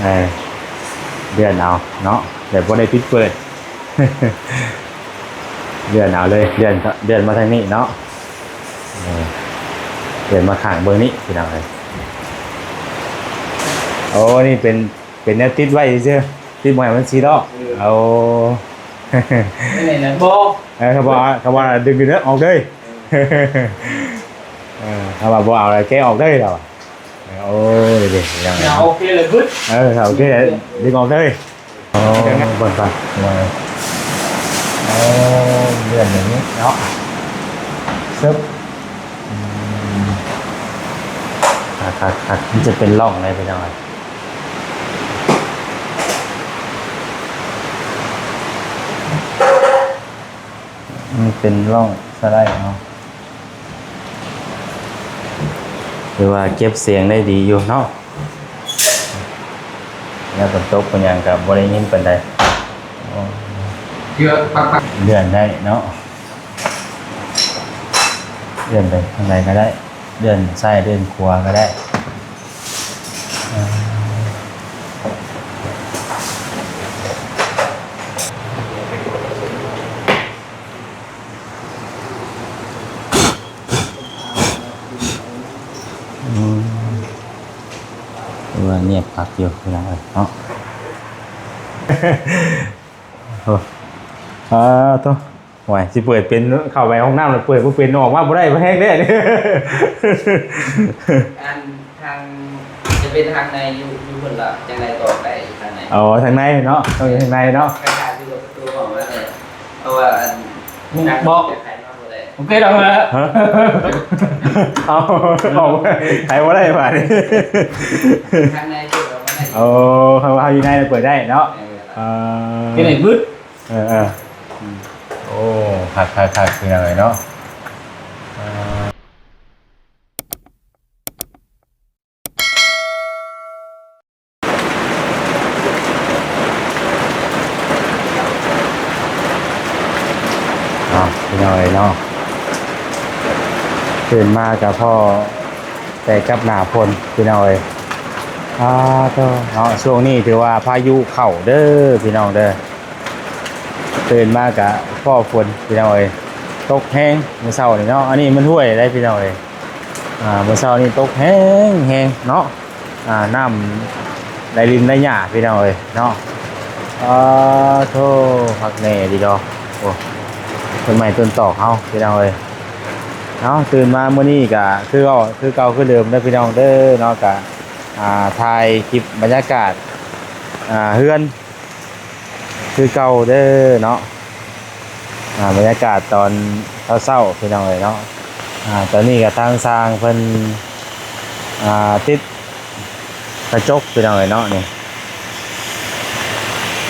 ເອີ ເລື່ອນເອົາເນາະ ແບບບໍ່ໄດ້ປິດເປີດ ເລື່ອນເອົາເລີຍ ເລື່ອນ ເລື່ອນມາທາງນີ້ເນາະ ເອີ ເລື່ອນມາຂ້າງເບິ່ງນີ້ ພີ່ນ້ອງເອີຍ. ໂອ້ ນີ້ເປັນ ເປັນແນວຕິດໄວ້ຊື່ໆ ຕິດບໍ່ໃຫ້ມັນສີດອກ. ເອີ ໂອ້ ນີ້ນະ ບໍ່ ເອີ ເຂົາບອກ ເຂົາວ່າດຶງ ດຶງອອກເລີຍ ເອີ ເອີ ເຂົາວ່າບໍ່ເອົາແລ້ວ ແກະອອກເລີຍລາວວ່າ. ໂອ້ ເດ້ໆ ເອົາ ໂອເຄເລີຍບຶດ ເອີ ໂອເຄ ດຶງອອກເລີຍ. ໂອ້ ເບິ່ງກ່ອນ ໂອ້ ເລື່ອນແບບນີ້ເນາະ ຊຶບ ອືມ ຄັກໆໆ ມັນຈະເປັນຮ່ອງເລີຍ ພີ່ນ້ອງ ມັນເປັນຮ່ອງສະໄລເນາະ. ຖືວ່າເກັບສຽງໄດ້ດີຢູ່ເນາະ ຍາມຝົນຕົກເປັນຫຍັງກໍບໍ່ໄດ້ຍິນປານໃດ. ເລື່ອນໄດ້ເນາະ ເລື່ອນໄປທາງໃດກໍໄດ້ ເລື່ອນຊ້າຍເລື່ອນຂວາກໍໄດ້. ອືມ ຖືວ່າງຽບຄັກຢູ່ພີ່ນ້ອງເອີຍເນາະ. ໂອ້ ອາ ໂທ້ ໂອ້ຍ ຊິເປີດເປັນ ເຂົ້າໄປຫ້ອງນ້ຳແລ້ວເປີດບໍ່ເປັນ ອອກມາບໍ່ໄດ້ ແຮງແທ້. ອັນ ທາງ ຈະເປັນທາງໃນຢູ່ ຢູ່ພຸ້ນລະ ຈັ່ງໃດກໍໄດ້ທາງໃນ. ອໍ ທາງໃນເນາະ ຕ້ອງຢູ່ທາງໃນເນາະ ຄ້າຍໆຄືກັບປະຕູຫ້ອງນັ້ນແຫຼະ ເພາະວ່າອັນ ບໍ່ ໄຂມາບໍ່ໄດ້ ໂອເຄດອກແລ້ວ ເອົາ ອອກ ໄຂບໍ່ໄດ້ບາດນີ້ ທາງໃນເປີດອອກມາໄດ້. ໂອ້ ເຮົາ ເຮົາຢູ່ໃນເປີດໄດ້ເນາະ ເອີ ເອີ ເຮັດໃຫ້ບຶດ ເອີ ເອີ ໂອ້ ຄັກໆໆ ພີ່ນ້ອງເອີຍເນາະ ເອີ. ອ້າວ ພີ່ນ້ອງເອີຍເນາະ ຕື່ນມາກໍພໍ້ແຕ່ກັບໜ້າຝົນ ພີ່ນ້ອງເອີຍ. ອ້າໂທ້ເນາະ ຊ່ວງນີ້ຖືວ່າພາຍຸເຂົ້າເດີ ພີ່ນ້ອງເດີ. ຕື່ນມາກະພໍ້ຝົນ ພີ່ນ້ອງເອີຍ ຕົກແຮງມື້ເຊົ້ານີ້ເນາະ. ອັນນີ້ມັນຫ້ວຍເດ້ ພີ່ນ້ອງເອີຍ ອ່າ ມື້ເຊົ້ານີ້ຕົກແຮງໆເນາະ ອ່າ ນ້ຳໄຫຼລິນໄຫຼຫຍ້າ ພີ່ນ້ອງເອີຍເນາະ. ອາໂທ້ ຄັກແນ່ດີດອກ ໂອ້ ຕົ້ນໄມ້ຕົ້ນຕອກເຮົາ ພີ່ນ້ອງເອີຍເນາະ. ຕື່ນມາມື້ນີ້ກະຄືເກົ່າ ຄືເກົ່າຄືເດີມເດີ ພີ່ນ້ອງເດີເນາະ ກະ ອ່າ ຖ່າຍຄລິບບັນຍາກາດ ອ່າ ເຮືອນ ຄືເກົ່າເດີເນາະ. ອ່າ ບັນຍາກາດຕອນເຊົ້າໆ ພີ່ນ້ອງເອີຍເນາະ. ອ່າ ຕອນນີ້ກໍທາງຊ່າງເພິ່ນ ອ່າ ຕິດກະຈົກ ພີ່ນ້ອງເອີຍເນາະ ນີ້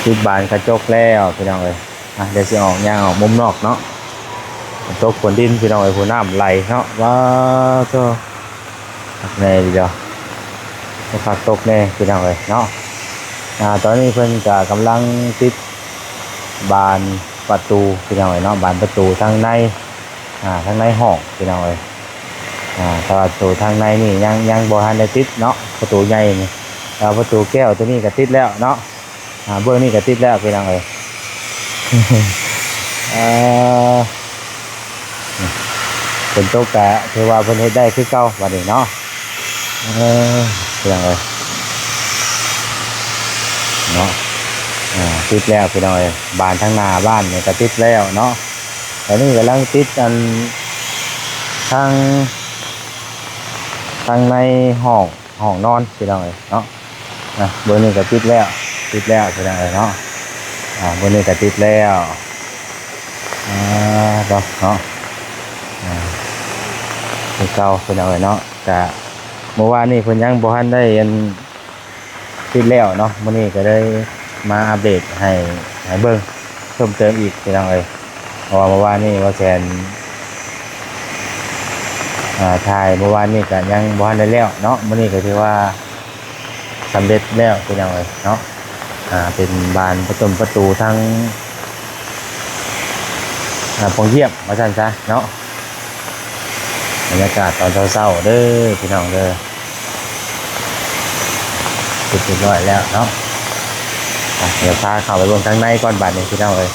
ຕິດບານກະຈົກແລ້ວ ພີ່ນ້ອງເອີຍ. ອ່າ ດຽວຊິອອກ ຍ່າງອອກມຸມນອກເນາະ. ຝົນຕົກຝົນດິນ ພີ່ນ້ອງເອີຍ ຜູ້ ນ້ຳໄຫຼເນາະ ວ້າໂທ້. ຄັກແນ່ຢູ່ດອກ ຄັກຕົກແນ່ ພີ່ນ້ອງເອີຍເນາະ. ອ່າ ຕອນນີ້ເພິ່ນກະກຳລັງຕິດບານປະຕູ ພີ່ນ້ອງເອີຍເນາະ ບານປະຕູທາງໃນ ອ່າ ທາງໃນຫ້ອງ ພີ່ນ້ອງເອີຍ. ອ່າ ແຕ່ວ່າປະຕູທາງໃນນີ້ຍັງ ຍັງບໍ່ທັນໄດ້ຕິດເນາະ ປະຕູໃຫຍ່ນີ້. ແຕ່ວ່າປະຕູແກ້ວໂຕນີ້ກະຕິດແລ້ວເນາະ. ອ່າ ເບື້ອງນີ້ກໍຕິດແລ້ວ ພີ່ນ້ອງເອີຍ. ເອີ ຝົນຕົກກໍຖືວ່າເພິ່ນເຮັດໄດ້ຄືເກົ່າບັດນີ້ເນາະ. ເອີ ພີ່ນ້ອງເອີຍ ເນາະ. ອ່າ ຕິດແລ້ວ ພີ່ນ້ອງເອີຍ ບານທາງໜ້າບ້ານນີ້ກໍຕິດແລ້ວເນາະ. ຕອນນີ້ກຳລັງຕິດອັນ ທາງ ທາງໃນຫ້ອງ ຫ້ອງນອນ ພີ່ນ້ອງເອີຍເນາະ. ອ່າ ເບື້ອງນີ້ກໍຕິດແລ້ວ ຕິດແລ້ວ ພີ່ນ້ອງເອີຍເນາະ. ອ່າ ເບື້ອງນີ້ກໍຕິດແລ້ວ ອ່າ ເນາະ ອ່າ ຄືເກົ່າ ພີ່ນ້ອງເອີຍເນາະ. ກະເມື່ອວານນີ້ເພິ່ນຍັງບໍ່ທັນໄດ້ອັນ ຕິດແລ້ວເນາະ. ມື້ນີ້ກໍເລີຍມາອັບເດດໃຫ້ ໃຫ້ເບິ່ງເພີ່ມເຕີມອີກ ພີ່ນ້ອງເອີຍ. ເພາະວ່າເມື່ອວານນີ້ບ່າວແສນ ອ່າ ຖ່າຍເມື່ອວານນີ້ກໍຍັງບໍ່ທັນໄດ້ແລ້ວເນາະ. ມື້ນີ້ກໍຖືວ່າສຳເລັດແລ້ວ ພີ່ນ້ອງເອີຍເນາະ. ອ່າ ເປັນບານປະຕົມປະຕູທັງ ອ່າ ປ່ອງຢ້ຽມວ່າຊັ້ນຊະເນາະ. ບັນຍາກາດຕອນເຊົ້າໆເດີ ພີ່ນ້ອງເດີ. ເປັນທີ່ຮຽບຮ້ອຍແລ້ວເນາະ. ອ່ະ ດຽວພາເຂົ້າໄປເບິ່ງທາງໃນກ່ອນບາດນີ້ພີ່ນ້ອງເອີຍ.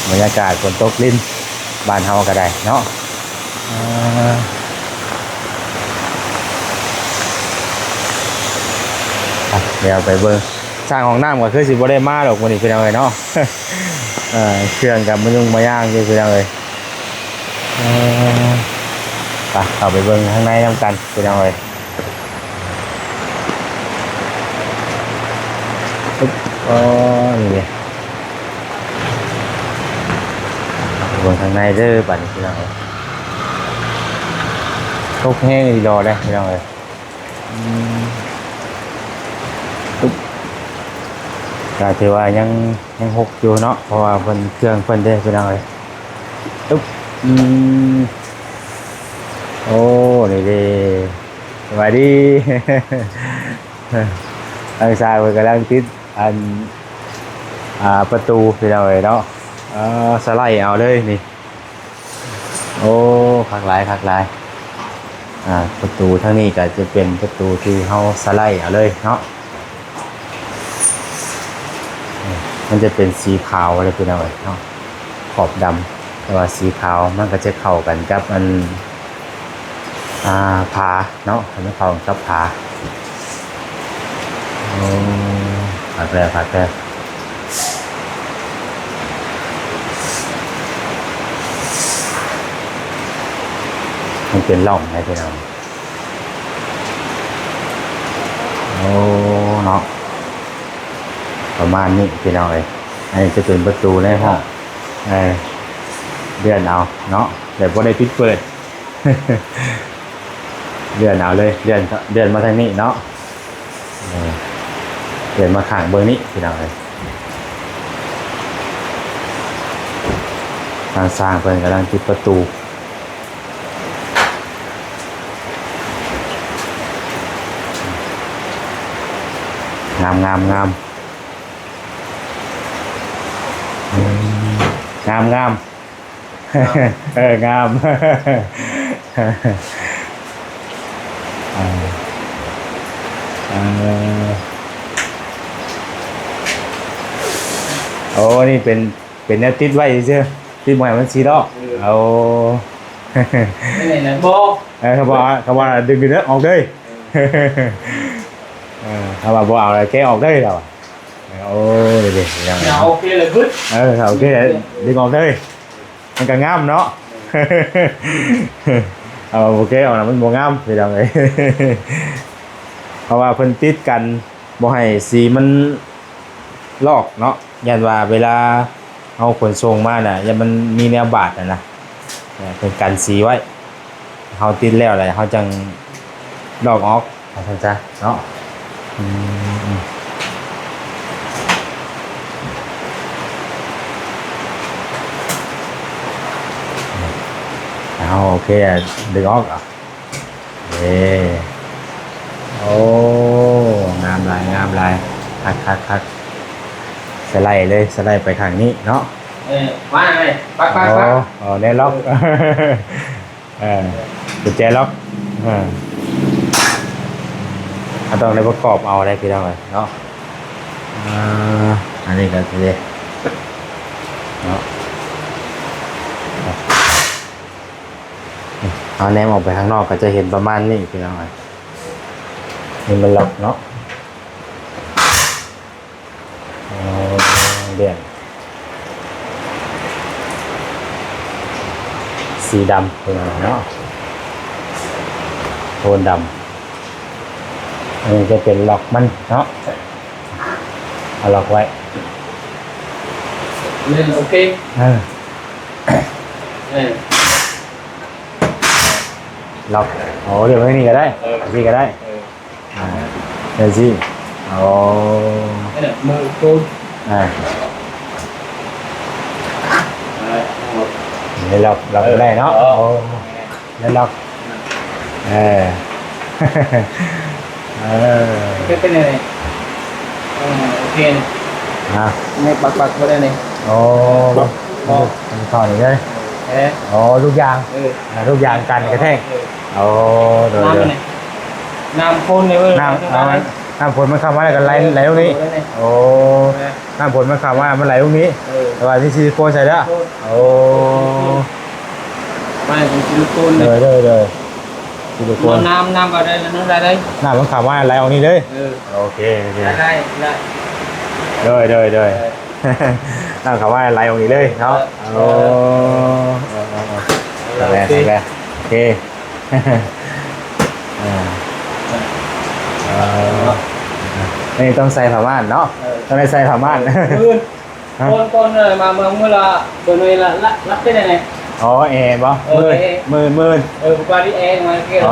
ບັນຍາກາດຝົນຕົກລິນບ້ານເຮົາກໍໄດ້ເນາະ. ອ່າ ອ່ະ ດຽວໄປເບິ່ງ ຊ່າງຫ້ອງນ້ຳກໍຄືຊິບໍ່ໄດ້ມາດອກມື້ນີ້ພີ່ນ້ອງເອີຍເນາະ. ເອີ ເຄື່ອງກໍມາຍຸ້ງມາຍ່າງຢູ່ພີ່ນ້ອງເອີຍ. ເອີ ໄປ ເຂົ້າໄປເບິ່ງທາງໃນນຳກັນພີ່ນ້ອງເອີຍ. ໂອ້ ນີ້ເດ້ ເບິ່ງທາງໃນເດີບາດນີ້ພີ່ນ້ອງເອີຍ. ຕົກແຮງອີ່ຫຼີເດ້ພີ່ນ້ອງເອີຍ. ອືມ ຕຶບ ກໍຖືວ່າຍັງ ຍັງຫົກຢູ່ເນາະ ເພາະວ່າເພິ່ນ ເຄື່ອງເພິ່ນເດ້ພີ່ນ້ອງເອີຍ. ຕຶບ ອືມ ໂອ້ ນີ້ເດ້ ສະບາຍດີ. ທາງຊາຍເພິ່ນກຳລັງຕິດ ອັນ ອ່າ ປະຕູພີ່ນ້ອງເອີຍເນາະ. ເອີ ສະໄລເອົາເລີຍນີ້. ໂອ້ ຄັກຫຼາຍ ຄັກຫຼາຍ. ອ່າ ປະຕູທາງນີ້ກໍຈະເປັນປະຕູທີ່ເຮົາສະໄລເອົາເລີຍເນາະ. ມັນຈະເປັນສີຂາວເລີຍພີ່ນ້ອງເອີຍເນາະ ຂອບດຳ ແຕ່ວ່າສີຂາວມັນກໍຈະເຂົ້າກັນກັບອັນ ອ່າ ຝາເນາະ ໃຫ້ມັນເຂົ້າກັບຝາ. ໂອ້ ຄັກແລ້ວ ຄັກແລ້ວ. ມັນເປັນຮ່ອງໃຫ້ພີ່ນ້ອງ. ໂອ້ ເນາະ ປະມານນີ້ພີ່ນ້ອງເອີຍ. ອັນນີ້ຈະເປັນປະຕູໃນຫ້ອງ ເອີ ເລື່ອນເອົາເນາະ ແບບບໍ່ໄດ້ປິດເປີດ. ເລື່ອນເອົາເລີຍ ເລື່ອນ ເລື່ອນມາທາງນີ້ເນາະ. ເອີ ເລື່ອນມາຂ້າງເບິ່ງນີ້ພີ່ນ້ອງເອີຍ. ທາງຊ່າງເພິ່ນກຳລັງຕິດປະຕູ ງາມ ງາມ ງາມ. ອືມ ງາມ ງາມ. ເອີ ງາມ. ເອີ ເອີ ໂອ້ ນີ້ເປັນ ເປັນແນວຕິດໄວ້ຊື່ໆ ຕິດບໍ່ໃຫ້ມັນສີດອກ. ເອີ ໂອ້ ນີ້ນະ ບໍ່ ເອີ ເຂົາບອກ ເຂົາວ່າດຶງຂຶ້ນເດີ ອອກເດີ. ເອີ ເອີ ເຂົາວ່າບໍ່ເອົາແລ້ວ ແກະອອກເດີລາວ. ໂອ້ຍ ເດ້ ເອົາໂອເຄເລີຍບຶດ. ເອີ ເອົາໂອເຄ ດຶງອອກເລີຍ ມັນກໍງາມເນາະ. ເອົາໂອເຄອອກນະ ມັນບໍ່ງາມພີ່ນ້ອງເອີຍ ເພາະວ່າເພິ່ນຕິດກັນ ບໍ່ໃຫ້ສີມັນລອກເນາະ ຢ້ານວ່າເວລາເຮົາຂົນສົ່ງມານະ ຢ້ານມັນມີແນວບາດຫັ້ນນະ ເອີ ເພິ່ນກັນສີໄວ້. ເຮົາຕິດແລ້ວແຫຼະ ເຮົາຈັ່ງລອກອອກ ວ່າຊັ້ນຊະເນາະ. ອືມ ເອົາ ໂອເຄ ດຶງອອກ. ເອີ ໂອ້ ງາມຫຼາຍ ງາມຫຼາຍ ຄັກໆໆ. ສະໄລເລີຍ ສະໄລໄປຂ້າງນີ້ເນາະ. ເອີ ມາເລີຍ ປັກໆໆ. ອໍ ແນວລັອກ ເອີ ກຸນແຈລັອກ. ເອີ ເຮົາຕ້ອງໄດ້ປະກອບເອົາໄດ໋ພີ່ນ້ອງເອີຍເນາະ. ເອີ ອັນນີ້ກໍຄືເນາະ ເຮົາແນມອອກໄປຂ້າງນອກກໍຈະເຫັນປະມານນີ້ພີ່ນ້ອງເອີຍ. ນີ້ມັນລັອກເນາະ. ອໍ ເລື່ອນສີດຳເນາະ ໂທນດຳ. ອັນນີ້ຈະເປັນລັອກມັນເນາະ ເອົາລັອກໄວ້. ເລື່ອນໂອເຄ ເອີ ເອີ ລັອກ. ໂອ້ ດຽວໄວ້ນີ້ກໍໄດ້ ເອີ ນີ້ກໍໄດ້ ເອີ. ອ່າ ຈັ່ງຊີ້. ໂອ້ ເອີ ມືໂກນ ອ່າ ເອີ ນີ້ລັອກ ລັອກໄດ້ເນາະ. ເອີ ໂອ້ ແລ້ວລັອກ ເອີ ເອີ ເປັນ ເປັນໄງ? ເອີ ໂອເຄ ອ່າ ນີ້ປັກໆບໍ່ໄດ້ນີ້. ໂອ້ ມັນເຂົ້ານີ້ເລີຍ. ເອີ ໂອ້ ທຸກຢ່າງ ເອີ ອ່າ ທຸກຢ່າງກັນກະແທກ. ເອີ ໂອ້ ໂດຍ ນ້ຳ ໂດຍ ນ້ຳຄົນເລີຍ ນ້ຳ ນ້ຳ ເອົາ ນ້ຳຝົນມັນເຂົ້າມາແລ້ວກໍໄຫຼ ເອີ ໄຫຼລົງນີ້ ໄຫຼລົງນີ້ ໂອ້ ເອີ ນ້ຳຝົນມັນເຂົ້າມາ ມັນໄຫຼລົງນີ້ ເອີ ແຕ່ວ່າມີຊິລິໂຄນໃສ່ເດີ ໂອ້ ໄມ້ເປັນຊິລິໂຄນ ເດີ ເດີ ເດີ ຊິລິໂຄນ ນ້ຳ ນ້ຳກໍໄດ້ ນ້ຳກໍໄດ້ ນ້ຳມັນເຂົ້າມາໄຫຼອອກນີ້ເລີຍ ເອີ ໂອເຄ ໂອເຄ ໄດ້ ໄດ້ ໂດຍ ໂດຍ ໂດຍ ເອີ ນ້ຳເຂົ້າມາໄຫຼອອກນີ້ເລີຍເນາະ ເອີ ໂອ້ ເອີ ເອີ ເອີ ເອີ ໂອເຄ ໂອເຄ ອ່າ ເອີ ເອີ ນີ້ຕ້ອງໃສ່ຜ້າມ່ານເນາະ ເອີ ຕ້ອງໄດ້ໃສ່ຜ້າມ່ານ ເອີ ມື້ ຮະ ກ່ອນ ກ່ອນ ເອີ ມາເມືອງມື້ລະ ເບິ່ງເວລາ ລະ ລັບເປັນຈັ່ງໃດ ອໍ ແອບໍ່ ເອີ ໝື່ນ ແອ ໝື່ນ ໝື່ນ ເອີ ບໍ່ວ່າທີ່ແອມາກ່ຽວ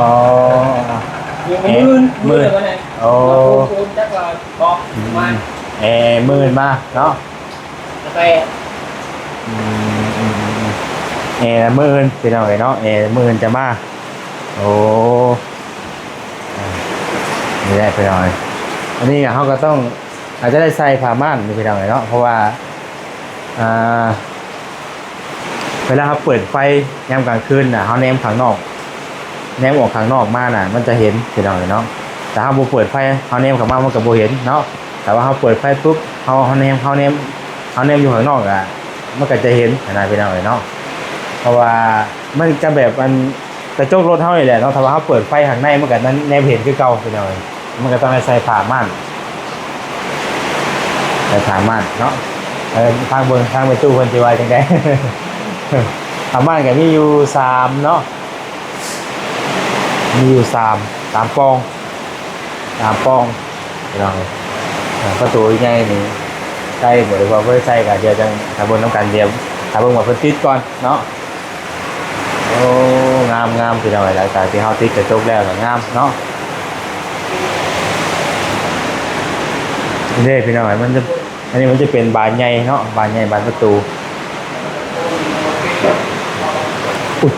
ອໍ ມື້ ແອ ມື້ ມື້ ມື້ ມື້ລະບັດນີ້ ໂອ້ ໂອນ ໂອນຈັກວ່າບອກ ອືມ ມາ ແອໝື່ນມາເນາະ ແຕ່ ອືມ ອືມ ອືມ ແອມື້ອື່ນ ພີ່ນ້ອງເອີຍເນາະ ແອມື້ອື່ນຈະມາ ໂອ້ ອ່າ ນີ້ແຫຼະພີ່ນ້ອງເອີຍ ອັນນີ້ເຮົາກໍຕ້ອງ ອາດຈະໄດ້ໃສ່ຜ້າມ່ານ ພີ່ນ້ອງເອີຍເນາະ ເພາະວ່າ ອ່າ ເວລາເຮົາເປີດໄຟຍາມກາງຄືນນະ ເຮົາແນມຂ້າງນອກ ແນມອອກຂ້າງນອກມານະ ມັນຈະເຫັນ ພີ່ນ້ອງເອີຍເນາະ ຖ້າເຮົາບໍ່ເປີດໄຟ ເຮົາແນມເຂົ້າມາ ມັນກໍບໍ່ເຫັນເນາະ ແຕ່ວ່າເຮົາເປີດໄຟປຸບ ເຮົາ ເຮົາແນມ ເຮົາແນມ ເຮົາແນມຢູ່ຂ້າງນອກອະ ມັນກໍຈະເຫັນຫັ້ນນະ ພີ່ນ້ອງເອີຍເນາະ ເພາະວ່າມັນກໍແບບ ອັນ ກະຈົກລົດເຮົານີ້ແຫຼະເນາະ ຖ້າວ່າເຮົາເປີດໄຟຂ້າງໃນ ມັນກໍແນມເຫັນຄືເກົ່າ ພີ່ນ້ອງເອີຍ ມັນກໍຕ້ອງໄດ້ໃສ່ຜ້າມ່ານ ໃສ່ຜ້າມ່ານເນາະ ເອີ ຟັງເບິ່ງ ທາງແມ່ຕູ້ເພິ່ນຊິວ່າຈັ່ງໃດ ຜ້າມ່ານກໍມີຢູ່ສາມເນາະ ມີຢູ່ສາມ ສາມປ່ອງ ສາມປ່ອງ ພີ່ນ້ອງເອີຍ ປະຕູໃຫຍ່ນີ້ໃສ່ບໍ່ ຫຼືວ່າບໍ່ໄດ້ໃສ່ ກໍດຽວຈັ່ງຖ້າເບິ່ງນຳກັນ ດຽວຖ້າເບິ່ງວ່າເພິ່ນຕິດກ່ອນເນາະ ໂອ້ ງາມໆ ພີ່ນ້ອງເອີຍ ຫຼັງຈາກທີ່ເຮົາຕິດກະຈົກແລ້ວກໍງາມເນາະ ເດ້ ພີ່ນ້ອງເອີຍ ມັນຈະ ອັນນີ້ມັນຈະເປັນບານໃຫຍ່ເນາະ ບານໃຫຍ່ ບານປະຕູ ອຸ້ຍ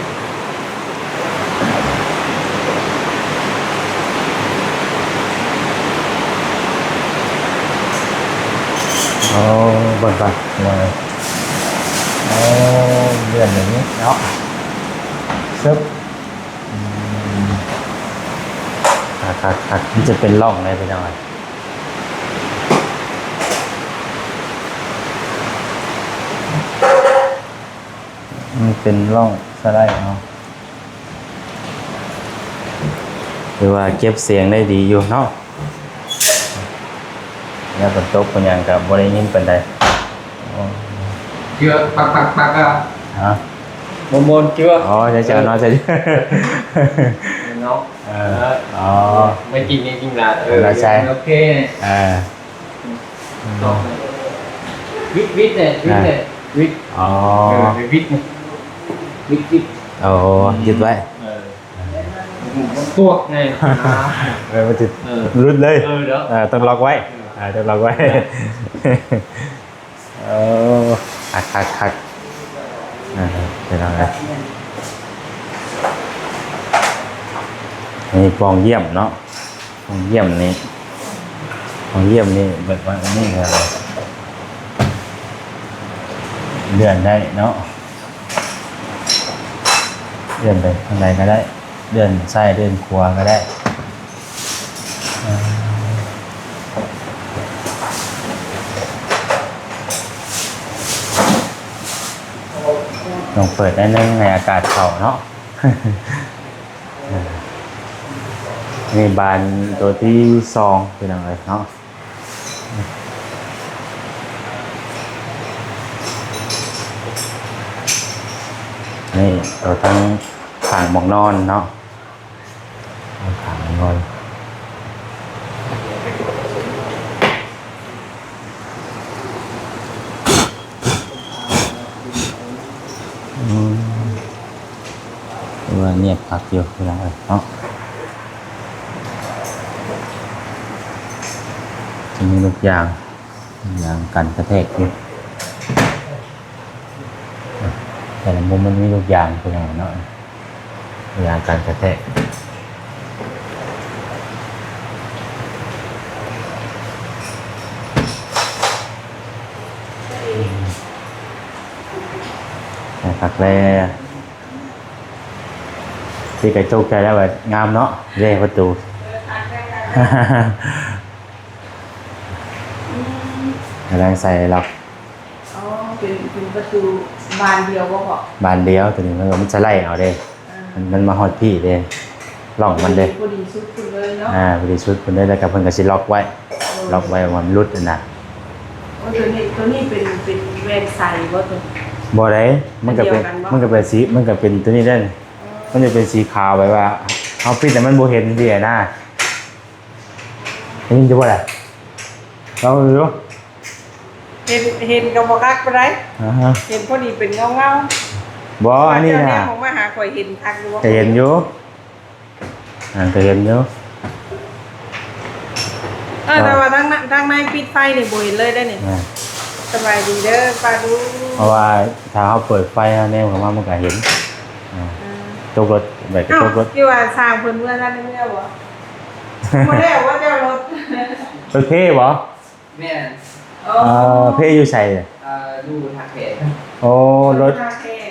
ໂອ້ ເບິ່ງກ່ອນ ໂອ້ ເລື່ອນແບບນີ້ເນາະ ຊຶບ ອືມ ຄັກໆໆ ມັນຈະເປັນຮ່ອງເລີຍ ພີ່ນ້ອງເອີຍ ມັນເປັນຮ່ອງສະໄລເອົາ ຖືວ່າເກັບສຽງໄດ້ດີຢູ່ເນາະ ຍາມຝົນຕົກເປັນຫຍັງກໍບໍ່ໄດ້ຍິນປານໃດ ເຈື່ອປັກໆໆ ອະ ຮະ ມ່ວນໆ ເຈື່ອ ອໍ ໃຈເຈົ້າເນາະ ໃຈເຈົ້າເນາະ ເອີ ເອີ ອໍ ໄວ້ກິນນີ້ກິນລາ ເອີ ລາໃຈ ໂອເຄ ເອີ ວິດ ວິດແຫຼະ ວິດແຫຼະ ວິດ ອໍ ເອີ ວິດ ວິດ ວິດ ໂອ້ ຍຶດໄວ້ ເອີ ຕົວະແນ່ ເອີ ມັນຈະ ເອີ ຫຼຸດເລີຍ ເອີ ເອີ ຕ້ອງລັອກໄວ້ ເອີ ເອີ ຕ້ອງລັອກໄວ້ ເອີ ເອີ ຄັກໆໆ ເອີ ເປັນຈັ່ງໃດ ນີ້ປ່ອງຢ້ຽມເນາະ ປ່ອງຢ້ຽມນີ້ ປ່ອງຢ້ຽມນີ້ ແບບວ່າອັນນີ້ກໍເລື່ອນໄດ້ເນາະ ເລື່ອນໄປທາງໃດກໍໄດ້ ເລື່ອນຊ້າຍເລື່ອນຂວາກໍໄດ້ ຕ້ອງເປີດໜ້ອຍໜຶ່ງໃຫ້ອາກາດເຂົ້າເນາະ ນີ້ບານໂຕທີສອງ ພີ່ນ້ອງເອີຍເນາະ ນີ້ໂຕທາງຂ້າງໝ່ອງນອນເນາະ ຂ້າງໝ່ອງນອນ ອືມ ຖືວ່າງຽບຄັກຢູ່ ພີ່ນ້ອງເອີຍເນາະ ຈະມີລູກຢາງ ລູກຢາງກັນກະແທກຢູ່ ແຕ່ລະມຸມມັນມີລູກຢາງ ພີ່ນ້ອງເນາະ ຢາງກັນກະແທກ ຄັກແລ້ວ ທີ່ກະຈົກໃສ່ແລ້ວ ແບບງາມເນາະ ເດ້ປະຕູ. ກຳລັງໃສ່ລັອກ. ອໍ ເປັນ ເປັນປະຕູບານດຽວບໍ່ພໍ່? ບານດຽວ ໂຕນີ້ມັນ ມັນສະໄລເອົາເດ້. ອ່າ ມັນ ມັນມາຮອດພີ້ເດ້ ຮ່ອງມັນເດ້. ພໍດີສຸດພຸ້ນເລີຍເນາະ. ອ່າ ພໍດີສຸດພຸ້ນເລີຍ ແລ້ວກໍເພິ່ນກໍຊິລັອກໄວ້. ເອີ ລັອກໄວ້ວ່າມັນຫຼຸດຫັ້ນນະ. ໂອ້ ໂຕນີ້ ໂຕນີ້ເປັນ ເປັນແວ່ນໃສບໍ່ໂຕນີ້? ບໍ່ໄດ້ ມັນກໍເປັນ ອັນດຽວກັນບໍ່? ມັນກໍເປັນສີ ມັນກໍເປັນໂຕນີ້ໄດ້. ອໍ ມັນຈະເປັນສີຂາວ ແບບວ່າເຮົາປິດແລ້ວມັນບໍ່ເຫັນຊີ້ນະ. ໄດ້ຍິນຢູ່ບໍ່ລະ? ລອງເບິ່ງດູ. ເຫັນ ເຫັນກໍບໍ່ຄັກປານໃດ. ອ່າຮະ ເຫັນພໍດີເປັນເງົາໆ. ບໍ່ ອັນນີ້ນະ ເຈົ້າແນມອອກມາຫາຂ້ອຍເຫັນຄັກຢູ່ບໍ່? ກໍເຫັນຢູ່ ອ່າ ກໍເຫັນຢູ່. ເອີ ແຕ່ວ່າທາງ ທາງໃນປິດໄຟນີ້ບໍ່ເຫັນເລີຍເດ້ນີ້. ອ່າ ສະບາຍດີເດີປ້າລຸງ. ເພາະວ່າຖ້າເຮົາເປີດໄຟ ເຮົາແນມເຂົ້າມາ ມັນກໍເຫັນ. ອ່າ ອ່າ ຕົກລົດ ແບບກໍຕົກລົດ. ເອົ້າ ທີ່ວ່າຊ່າງເພິ່ນເມືອ ທ່ານໄດ້ເມືອບໍ່? ບໍ່ໄດ້ວ່າເຈົ້າລົດ ລົດເພບໍ່? ແມ່ນ. ອໍ ເອີ ເພຢູ່ໃສ? ເອີ ຢູ່ທ່າແຂກ. ໂອ້ ລົດ ທ່າແຂກ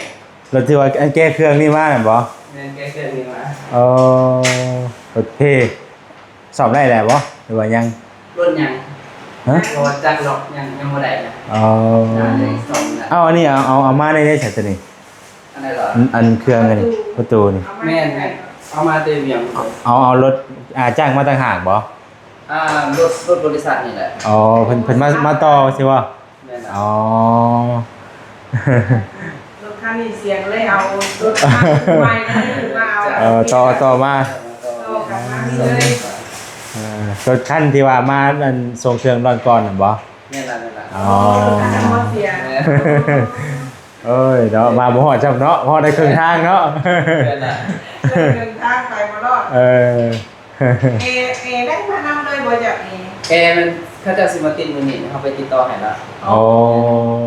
ລົດທີ່ວ່າແກ້ເຄື່ອງນີ້ມານັ້ນບໍ່? ແມ່ນ ແກ້ເຄື່ອງນີ້ມາ. ອໍ ລົດເພ ສ້ອມໄດ້ແລ້ວບໍ່ ຫຼືວ່າຍັງ? ລົດຍັງ. ຮະ? ເພາະວ່າຈັກລັອກຍັງ ຍັງບໍ່ໄດ້ນະ. ອໍ ຍັງບໍ່ໄດ້ສ້ອມນະ. ເອົ້າ ອັນນີ້ເອົາ ເອົາ ເອົາມາໄດ້ໃສໂຕນີ້? ອັນໃດລະ? ອັນ ອັນເຄື່ອງອັນນີ້ ປະຕູ ປະຕູນີ້. ແມ່ນໆ ເອົາມາແຕ່ວຽງ. ເອົາ ເອົາລົດ ອ່າ ຈ້າງມາຕ່າງຫາກບໍ່? ອ່າ ລົດ ລົດບໍລິສັດນີ້ແຫຼະ. ອໍ ເພິ່ນ ເພິ່ນມາ ມາຕໍ່ຊິບໍ່? ແມ່ນລະ. ອໍ ລົດຄັນນີ້ເສຍ ກໍເລີຍເອົາລົດຄັນໃໝ່ເລີຍມາເອົາ. ເອີ ຕໍ່ ຕໍ່ມາ ຕໍ່ກັບມານີ້ເລີຍ. ເອີ ລົດຄັນທີ່ວ່າມາອັນສົ່ງເຄື່ອງຕອນກ່ອນນັ້ນບໍ່? ແມ່ນລະ ແມ່ນລະ. ອໍ ລົດຄັນນັ້ນບໍ່ເສຍ. ແມ່ນ. ໂອ້ຍເນາະ ມາບໍ່ຮອດຊ້ຳເນາະ ຮອດໄດ້ເຄິ່ງທາງເນາະ. ແມ່ນລະ ເຄິ່ງທາງໄປບໍ່ລອດ. ເອີ ແອ ແອໄດ້ມານຳເລີຍບໍ່ເຈົ້າ? ແອ ແອມັນ ເຂົາເຈົ້າຊິມາຕິດມື້ນີ້ ເຮົາໄປຕິດຕໍ່ໃຫ້ລະ. ອໍ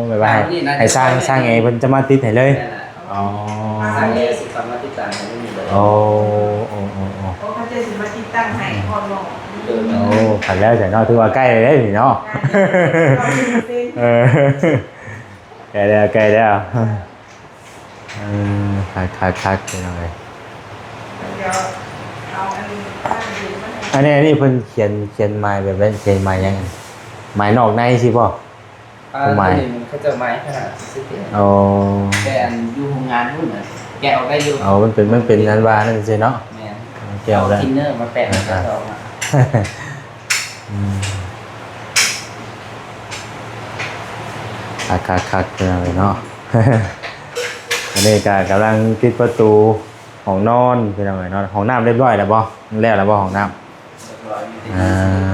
ແບບວ່າໃຫ້ ໃຫ້ຊ່າງ ຊ່າງແອເພິ່ນຈະມາຕິດໃຫ້ເລີຍ. ແມ່ນລະ. ອໍ ຊ່າງແອຊິເຂົ້າມາຕິດຕັ້ງໃຫ້ມື້ນີ້ເລີຍ. ໂອ້ ໂອ້ ໂອ້ ໂອ້ ໂອ້ ເຂົາເຈົ້າຊິມາຕິດຕັ້ງໃຫ້ຮອດໝໍ້. ໂອ້ ຄັນແລ້ວຊັ້ນເນາະ ຖືວ່າໃກ້ແລ້ວນີ້ເນາະ. ເອີ ໃກ້ແລ້ວ ໃກ້ແລ້ວ. ເອີ ຄັກໆໆ ພີ່ນ້ອງເອີຍ. ອັນນີ້ ອັນນີ້ເພິ່ນຂຽນ ຂຽນໝາຍແບບໃດ? ຂຽນໝາຍຫຍັງ? ໝາຍນອກໃນຊິບໍ່? ອ່າ ໝາຍ ຕົວນີ້ມັນເຂົາເຈົ້າໝາຍຂະໜາດຊື່ໆ. ອໍ ແຕ່ອັນຢູ່ໂຮງງານພຸ້ນນະ ແກະອອກໄດ້ຢູ່. ອໍ ມັນເປັນ ມັນເປັນອັນວ່ານັ້ນຊື່ເນາະ. ແມ່ນ ແກະອອກໄດ້ ເອົາທິນເນີມາແປະ ອ່າ ແລ້ວກໍອອກມາ. ອືມ ຄັກໆໆ ພີ່ນ້ອງເອີຍເນາະ. ອັນນີ້ກໍກຳລັງຕິດປະຕູຫ້ອງນອນ ພີ່ນ້ອງເອີຍເນາະ. ຫ້ອງນ້ຳລຽບຮ້ອຍແລ້ວບໍ່? ແລ້ວແລ້ວບໍ່ຫ້ອງນ້ຳ? ອ່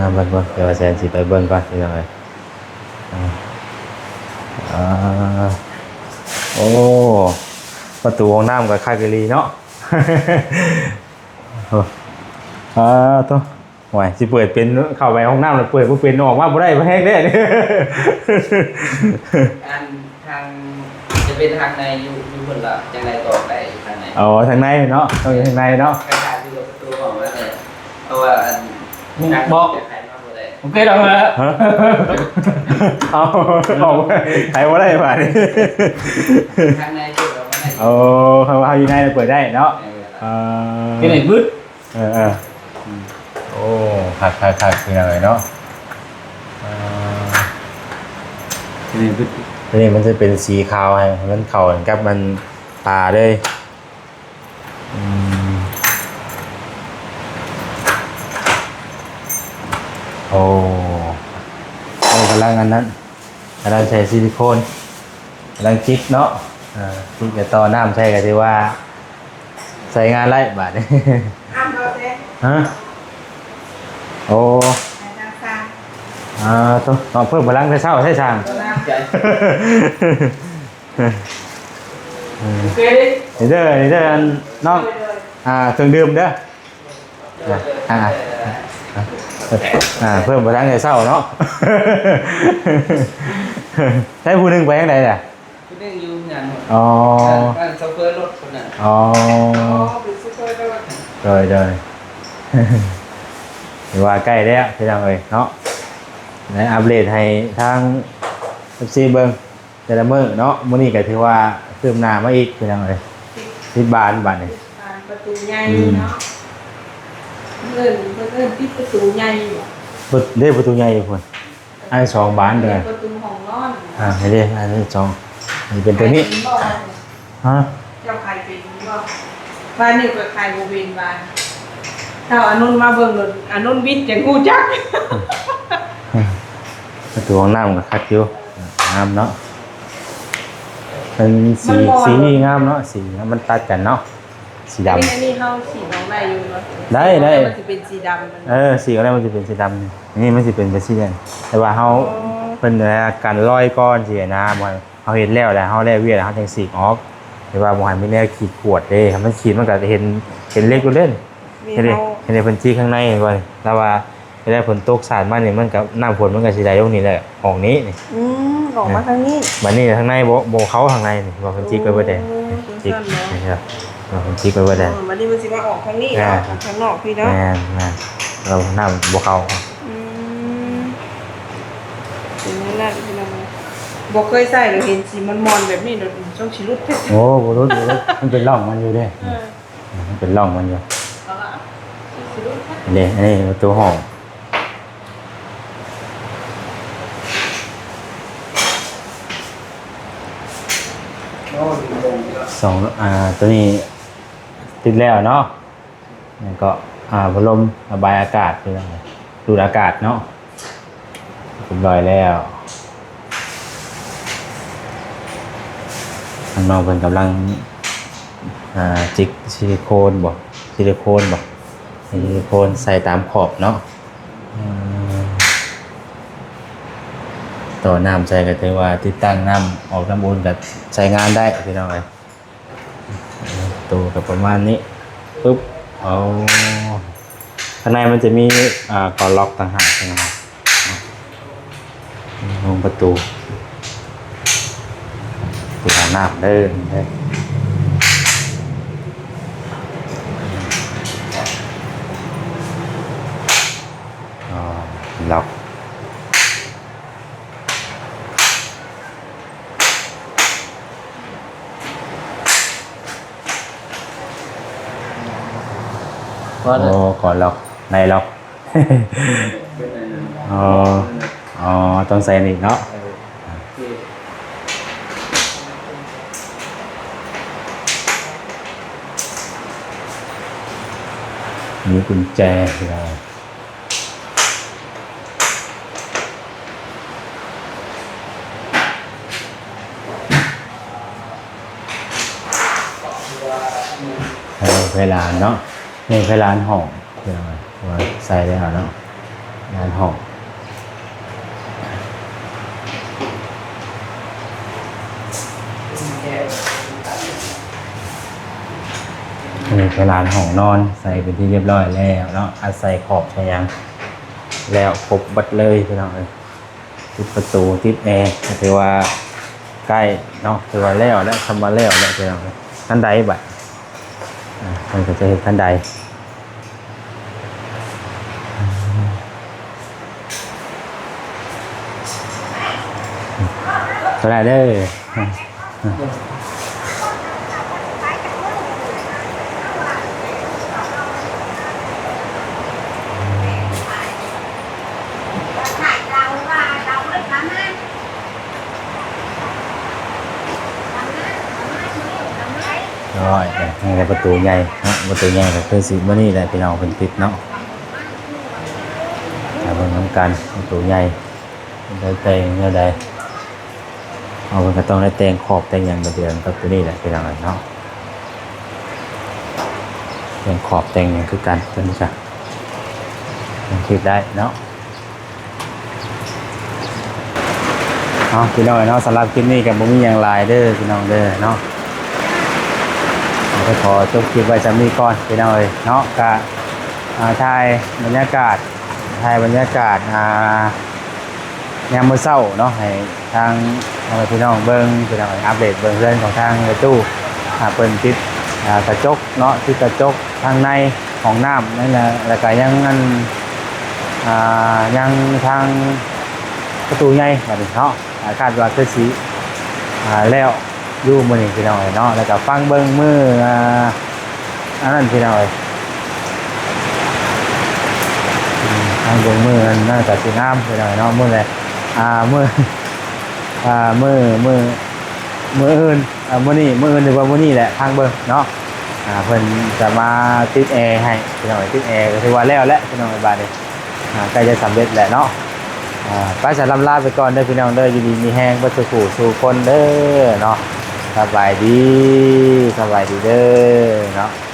າ ເບິ່ງໆ ດຽວວ່າແຊນຊິໄປເບິ່ງກ່ອນ ພີ່ນ້ອງເອີຍ. ອ່າ ໂອ້ ປະຕູຫ້ອງນ້ຳກໍຄັກອີ່ຫຼີເນາະ. ໂອ້ ອ່າ ໂທ້ ໂອ້ຍ ຊິເປີດເປັນ ເຂົ້າໄປຫ້ອງນ້ຳແລ້ວເປີດບໍ່ເປັນ ອອກມາບໍ່ໄດ້ ແຮງແທ້. ອັນ ທາງ ຈະເປັນທາງໃນຢູ່ ຢູ່ພຸ້ນລະ ຈັ່ງໃດກໍອອກໄດ້ຢູ່ທາງໃນ. ອໍ ທາງໃນເນາະ ຕ້ອງຢູ່ທາງໃນເນາະ. ຄ້າຍໆຄືກັບປະຕູຫ້ອງນັ້ນແຫຼະ ເພາະວ່າອັນ ບໍ່ ທາງຈະໄຂມາບໍ່ໄດ້. ໂອເຄດອກເລີຍ. ຮະ? ເອົາ ອອກ ໄຂບໍ່ໄດ້ບາດນີ້. ທາງໃນເປີດອອກມາໄດ້. ໂອ້ ຄັນວ່າເຮົາຢູ່ໃນເປີດໄດ້ເນາະ. ເອີ ເອີ ເຮັດໃຫ້ບຶດ. ເອີ ເອີ ໂອ້ ຄັກໆໆ ພີ່ນ້ອງເອີຍເນາະ. ເອີ ໂຕນີ້ມັນຈະເປັນສີຂາວ ໃຫ້ມັນເຂົ້າກັນກັບມັນຝາເລີຍ. ອືມ ໂອ້ ໂອ້ ກຳລັງອັນນັ້ນ ກຳລັງໃສ່ຊິລິໂຄນ ກຳລັງຈິກເນາະ. ເອີ ຈິກແລ້ວຕໍ່ນ້ຳໃສ່ ກໍຖືວ່າໃຊ້ງານໄດ້ບາດນີ້. ອ້ຳເອົາເດ້. ຮະ? ໂອ້ ໃຫ້ທາງຊ່າງ. ອ່າ ໂຕ ເນາະ ເພີ່ມພະລັງແຕ່ເຊົ້າໃຊ້ຊ່າງ. ໂອເຄ ນີ້ເດີ ນີ້ເດີ ອັນນ້ອງ ໂດຍໆ ອ່າ ເຄື່ອງດື່ມເດີ. ອ່າ ອ່າ ອ່າ ເພີ່ມໄປທາງແຕ່ເຊົ້າເນາະ. ໃຊ້ຜູ້ໜຶ່ງໄປທາງໃດລະ? ຜູ້ໜຶ່ງຢູ່ເຮືອນ. ອໍ ອັນ ອັນໂຊເຟີລົດຄົນນັ້ນ. ອໍ ອໍ ເປັນໂຊເຟີລົດ. ໂດຍ ໂດຍ ຖືວ່າໃກ້ແລ້ວ ພີ່ນ້ອງເອີຍເນາະ. ໄດ້ອັບເດດໃຫ້ທາງ ເອັຟຊີ ເບິ່ງ ແຕ່ລະມື້ເນາະ. ມື້ນີ້ກໍຖືວ່າຄືບໜ້າມາອີກ ພີ່ນ້ອງເອີຍ. ຕິດບານບາດນີ້ ຕິດບານປະຕູໃຫຍ່ເນາະ. ອືມ ເອີ້ນ ເພິ່ນເອີ້ນຕິດປະຕູໃຫຍ່ຢູ່. ເດ້ ປະຕູໃຫຍ່ຢູ່ພຸ້ນ ອັນສອງບານເດີ. ປະຕູ ອ່າ ນີ້ເດ້ ອັນນີ້ສອງ ອັນນີ້ເປັນຕົວນີ້ ຂາຍເປັນບໍ່? ຮະ? ເຈົ້າຂາຍເປັນບໍ່? ບ້ານນີ້ຂ້ອຍຂາຍບໍ່ເປັນວ່າ ຖ້າອານຸນມາເບິ່ງໂລດ ອານຸນບິດຈັ່ງຮູ້ຈັກ. ປະຕູຫ້ອງນ້ຳກໍຄັກຢູ່ ງາມເນາະ ເປັນສີ ມັນບໍ່ ສີນີ້ງາມເນາະ ສີມັນຕັດກັນເນາະ. ສີດຳ ອັນນີ້ ອັນນີ້ເຮົາສີອອກໄດ້ຢູ່ບໍ່? ໄດ້ ໄດ້ ມັນຊິເປັນສີດຳ ເອີ ສີອອກໄດ້ ມັນຊິເປັນສີດຳ ນີ້ມັນຊິເປັນ ເປັນສີແດງ ແຕ່ວ່າເຮົາ ອໍ ເພິ່ນວ່າກັນລອຍກ່ອນຊີ້ນະ ບໍ່ໃຫ້ເຮົາເຮັດແລ້ວ ແລ້ວເຮົາແລ້ວວຽກແລ້ວເຮົາຈັ່ງສີກອອກ ແຕ່ວ່າບໍ່ໃຫ້ມີແນວຂີດຂວດເດ້ ຄັນມັນຂີດມັນກໍເຫັນ ເຫັນເຫຼັກໂລດເດ້ ນີ້ ເຫັນເດ້ ເຮົາ ເຫັນເດ້ ເພິ່ນຈີກຂ້າງໃນເຫັນບໍ່ ແລ້ວວ່າ ເວລາຝົນຕົກສາດມານີ້ ມັນກໍ ນ້ຳຝົນມັນກໍຊິໄຫຼລົງນີ້ແຫຼະ ອອກນີ້ ອືມ ອອກມາທາງນີ້ ບາດນີ້ທາງໃນບໍ່ ບໍ່ເຂົ້າທາງໃນນີ້ ວ່າເພິ່ນຈິກໄວ້ເບິດເດ້ ໂອ້ ຈິກ ຈັ່ງຊັ້ນເນາະ ນີ້ເນາະ ວ່າເພິ່ນຈິກໄວ້ເບິດເດ້ ເອີ ບາດນີ້ມັນຊິມາອອກທາງນີ້ເນາະ ອ່າ ອອກທາງນອກພີ້ເນາະ ແມ່ນໆ ແລ້ວນ້ຳບໍ່ເຂົ້າ ອືມ ເປັນແນວນັ້ນພີ່ນ້ອງ ບໍ່ເຄີຍໃຊ້ ແລ້ວເຫັນສີມັນມ່ອນແບບນີ້ ແລ້ວຊ່ວງຊິຫຼຸດແທ້ ໂອ້ ບໍ່ຫຼຸດ ບໍ່ຫຼຸດ ມັນເປັນຮ່ອງມັນຢູ່ເດ້ ເອີ ມັນເປັນຮ່ອງມັນຢູ່ ເອົາລະ ຊິຫຼຸດແທ້ ນີ້ ອັນນີ້ປະຕູຫ້ອງ ສອງ ອ່າ ຕົວນີ້ຕິດແລ້ວເນາະ ແລ້ວກໍ ອ່າ ພັດລົມລະບາຍອາກາດ ດູດອາກາດເນາະ ຮຽບຮ້ອຍແລ້ວ ທາງນ້ອງເພິ່ນກຳລັງ ອ່າ ຈິກຊິລິໂຄນບໍ ຊິລິໂຄນບໍ ຊິລິໂຄນໃສ່ຕາມຂອບເນາະ ອືມ ຕໍ່ນ້ຳໃສ່ກໍຖືວ່າຕິດຕັ້ງນ້ຳອອກນ້ຳອຸ່ນກໍໃຊ້ງານໄດ້ພີ່ນ້ອງເອີຍ ໂຕກໍປະມານນີ້ ປຶບ ເອົາ ຂ້າງໃນມັນຈະມີ ອ່າ ກອນລັອກຕ່າງຫາກນະ ລອງປະຕູ ປະຕູຫ້ອງນ້ຳເດີ ອໍ ລັອກ ໂອ້ ກໍລັອກ ໄດ້ລັອກ ອໍ ອໍ ຕ້ອງໃສ່ອັນນີ້ເນາະ ມີກຸນແຈ ເພດານເນາະ ນີ້ເພດານຫ້ອງ ເພດານໃສ່ແລ້ວເນາະ ເພດານຫ້ອງ ນີ້ເພດານຫ້ອງນອນ ໃສ່ເປັນທີ່ຮຽບຮ້ອຍແລ້ວເນາະ ອາ ໃສ່ຂອບໃສ່ຫຍັງ ແລ້ວຄົບເບິດເລີຍພີ່ນ້ອງເອີຍ ຕິດປະຕູ ຕິດແອ ກໍຖືວ່າໃກ້ເນາະ ຖືວ່າແລ້ວແລ້ວ ຄຳວ່າແລ້ວແລ້ວພີ່ນ້ອງເອີຍ ຄັນໃດບາດ ອ່າ ເພິ່ນກໍຈະເຮັດຄັນໃດ ກໍໄດ້ເດີ. ໂອ້ຍ ນີ້ແຫຼະປະຕູໃຫຍ່ເນາະ ປະຕູໃຫຍ່ກໍຄືຊິມື້ນີ້ແຫຼະ ພີ່ນ້ອງເພິ່ນຕິດເນາະ ມາເບິ່ງນຳກັນ ປະຕູໃຫຍ່ ເພິ່ນໄດ້ແຕ່ງແນວໃດ ເຮົາເພິ່ນກໍຕ້ອງໄດ້ແຕ່ງຂອບແຕ່ງຫຍັງ ແບບດຽວກັບຕົວນີ້ແຫຼະ ພີ່ນ້ອງເອີຍເນາະ ແຕ່ງຂອບແຕ່ງຫຍັງຄືກັນ ຕົວນີ້ກະຍັງເຮັດໄດ້ເນາະ. ເອົາ ພີ່ນ້ອງເອີຍເນາະ ສຳລັບຄລິບນີ້ກໍບໍ່ມີຫຍັງຫຼາຍເດີ ພີ່ນ້ອງເດີເນາະ ເຮົາກໍຂໍຈົບຄລິບໄວ້ສ່ຳນີ້ກ່ອນ ພີ່ນ້ອງເອີຍເນາະ ກະ ອ່າ ຖ່າຍບັນຍາກາດ ຖ່າຍບັນຍາກາດ ອ່າ ຍາມມື້ເຊົ້າເນາະ ໃຫ້ທາງພໍ່ແມ່ພີ່ນ້ອງເບິ່ງ ພີ່ນ້ອງອັບເດດເບິ່ງເຮືອນຂອງທາງເອື້ອຍຕູ້ ອ່າ ເພິ່ນຕິດ ອ່າ ກະຈົກເນາະ ຕິດກະຈົກທາງໃນຫ້ອງນ້ຳນັ້ນແຫຼະ ແລ້ວກະຍັງອັນ ອ່າ ຍັງທາງປະຕູໃຫຍ່ບາດນີ້ເນາະ ອ່າ ຄາດວ່າຄືຊິ ອ່າ ແລ້ວ ຢູ່ມື້ນີ້ພີ່ນ້ອງເອີຍເນາະ ແລ້ວກໍຟັງເບິ່ງມື້ ອ່າ ອັນນັ້ນພີ່ນ້ອງເອີຍ ອືມ ຟັງເບິ່ງມື້ນັ້ນໜ້າຈະຊິງາມພີ່ນ້ອງເນາະ ມື້ໃດ ອ່າ ມື້ ອ່າ ມື້ ມື້ ມື້ອື່ນ ອ່າ ມື້ນີ້ ມື້ອື່ນ ຫຼືວ່າມື້ນີ້ແຫຼະ ທາງເບິ່ງເນາະ ອ່າ ເພິ່ນຈະມາຕິດແອໃຫ້ພີ່ນ້ອງເອີຍ ຕິດແອກໍຖືວ່າແລ້ວແຫຼະພີ່ນ້ອງເອີຍ ບາດນີ້ ອ່າ ໃກ້ຈະສຳເລັດແຫຼະເນາະ ອ່າ ໄປສະ ລ່ຳລາໄປກ່ອນເດີພີ່ນ້ອງເດີ ຢູ່ດີມີແຮງເບິດສູ່ຜູ້ສູ່ຄົນເດີເນາະ ສະບາຍດີ ສະບາຍດີເດີເນາະ.